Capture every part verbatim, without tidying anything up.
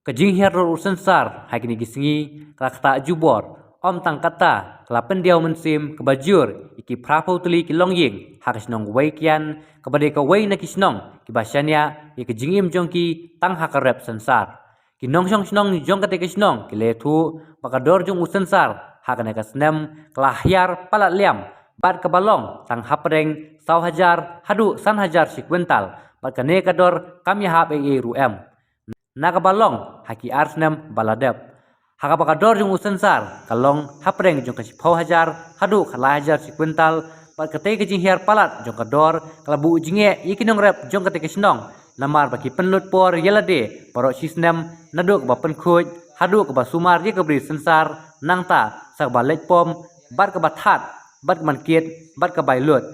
Ka jinghiar dor u synsar ha kine ki sngi ka la ktah jubor, ym tang katta, ka la pyndiaw mynsiem kaba jur ïa ki phraphew tylli ki longïing ha ka shnong Wei Kian, kaba dei kawei na ki shnong kiba shaniah ïa ka jingim jong ki tang ha ka rep synsar. Ki nongshong shnong jong kata ka shnong ki la ïathuh ba ka dor jong u synsar ha kane ka snem ka la hiar palat liam, bad kaba long tang hapdeng saw hajar haduh san hajar shi kwintal, bad kane ka dor kam ïahap ei ei ruh em. Na kaba long ha ki ar snem ba la dep, ha kaba ka dor jong u synsar ka long hapdeng jong ka shiphew hajar haduh ka lai hajar shi kwintal, bad katei ka jinghiar palat jong ka dor ka la buh jingeh ïa ki nongrep jong katei ka shnong, namar ba ki pynlut por ïa lade baroh shi snem, naduh kaba pynkhuid haduh kaba sumar ïa ka bri synsar, nangta sa kaba leit pom, bad kaba thad, bad ka man kit, bad ka bai lut.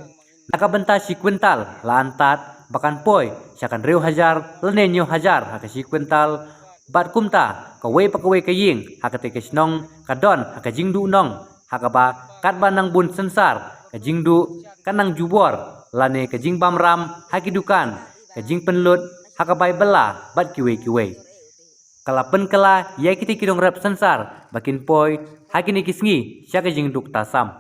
Na ka bynta shi kwintal la antad ba kan poi sha ka hynriew hajar lane hynñiew hajar ha ka shi kwintal, bad kumta kawei pa kawei ka ïing ha katei ka shnong ka don ha ka jingduhnong, ha kaba katba nang bun synsar ka jingduh ka nang jubor lane ka jingbamram ha ki dukan, ka jingpynlut ha ka bai bylla bad kiwei kiwei. Ka la pynkylla ïa kitei ki nongrep synsar ba kin poi ha kine ki sngi sha ka jingduk tasam.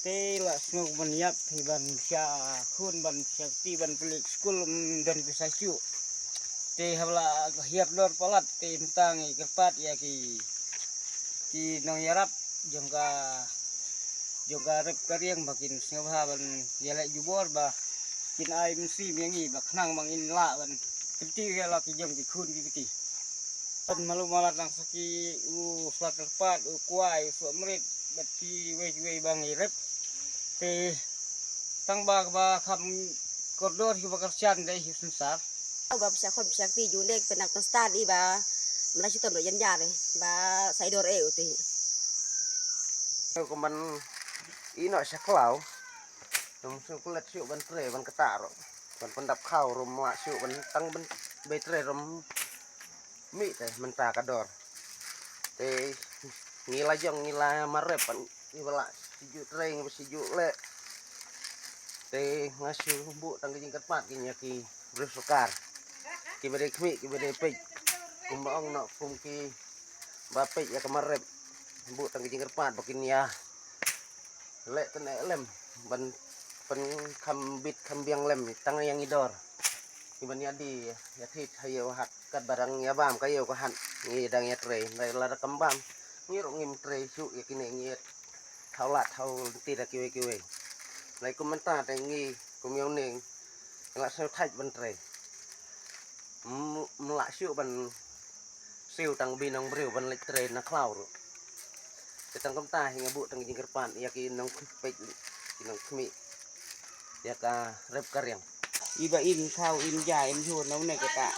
Te la sngew ban ïap hi ban shah khun ban shah kti ban pynleit skul, mm, don pisa shuh. Te haba la hiar dor palat te mynta ngi kyrpad ïa ki, ki nongïarap jong ka, jong ka rep ka riang ba kin sngewbha ban ïaleh jubor ba kin ai mynsiem ïa ngi ba khnang ba ngin lah ban kynti ïa la ki jong ki khun ki kti. Ban malu malat lang sa ki u sla kyrpad, u kwai, u soh mrit, bad kiwei kiwei ba ngi rep. Te tang ba, ba kham kordor kiba kyrshan dei hi synsar. Ba pisa khun pisa kti ju ne pynang pynstan i ba mla shitom ro jan jar i ba sa i dor e uti. Ko man i no sha khlaw. Nang shu klet shu ban tre ban kata ro. Ban pyndap khaw rum ma shu ban tang ban bai tre rum. Mi te mynta ka dor. Te ngi la jong ngi la marep ban ngi ba la siju tre ngi ba siju le. Te nga shu buh tang ka jingkyrpad ki nya ki briew sorkar. Ki ba dei khmih ki ba dei peit. Kum ba ong no kum ki ba peit ïa ka marep. Buh tang ka jingkyrpad ba kin ïa leh tang eh lem ban pynkham bit kham biang lem tang ïa ngi dor. Ngi ban ïa di ïa thit ha ïew hat kat ba dang ïa bam ka ïew ka hat ngi dang ïa trei, ndai lada kam bam ngi ruh ngim trei shuh ïa kine ngi ïa thaw lad thaw lynti da kiwei kiwei. Ndai kum mynta te ngi kum ïa u neng la sngewthait ban trei. Mla shuh ban siew tang bi nongbriew ban leit trei na khlaw ruh. Te tang kumta hi nga buh tang jingkyrpad ïa ki nongpeit ki nongkhmih ïa ka rep ka riang. Iba im thaw im ja im jhur na une kata.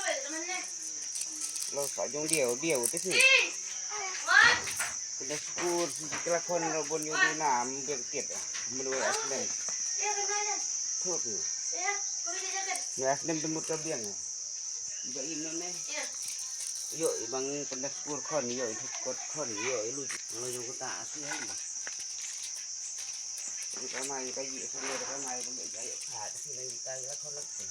Lo sa jong diaw diaw te si. Kena skur si kela khon ro bon yu du nam biang kit. Menwe asnem. Thut ni. Ni asnem temut ka biang. Ba in ne. Yo, ibang kena skur khon yo, itu kot khon yo, ilu. Lo yung kata asli aja. Kita mai kita ji sini kita mai kita ji ayo ka, tapi lagi kita ya khon lagi.